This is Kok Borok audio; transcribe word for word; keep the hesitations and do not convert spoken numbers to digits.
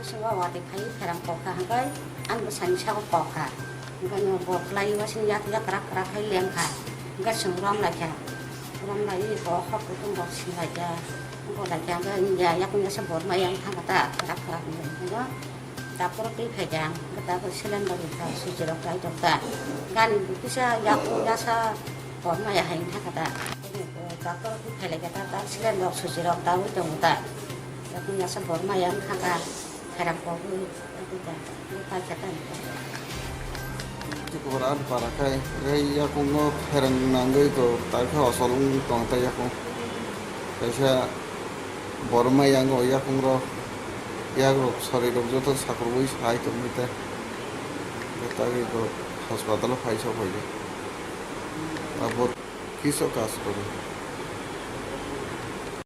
Swngo watwi phai pherang kokha hwnkhe ani bwsani sago kokha. Hwnkhe no bo kwlai wasing yak yak krak krak khai lengkha. Hwnkhe chwng romlaikha. Romlai bo hok kutung rok singlaikha. Hwnkhe laikha hwnkhe ya yakung yasa bor maya wng thangkha ta krak krak hwnkhe no. Doctor twi phaikha hwnkhe doctor cylinder rikha suji rok tai tokta. Gani kisa yakung yasa bor maya hai wng thangkha ta. Doctor twi phailaikha ta ta cylinder rok suji rok daui tongo ta. Yakung yasa bor maya wng thangkha. Pherang kogwi, tei da, tei paikha tani. Tei kubur ani para khai, tei yakungo pherang nangwi to, tai khe osol wng tong tei yakung. Kaisa borok mai yango yakungrok, yakrok sorirok joto sakurwi sai tongwi tei. Tei tagwi to hospitalo phai sok phaikha. Abo kiso kaj kwrwi.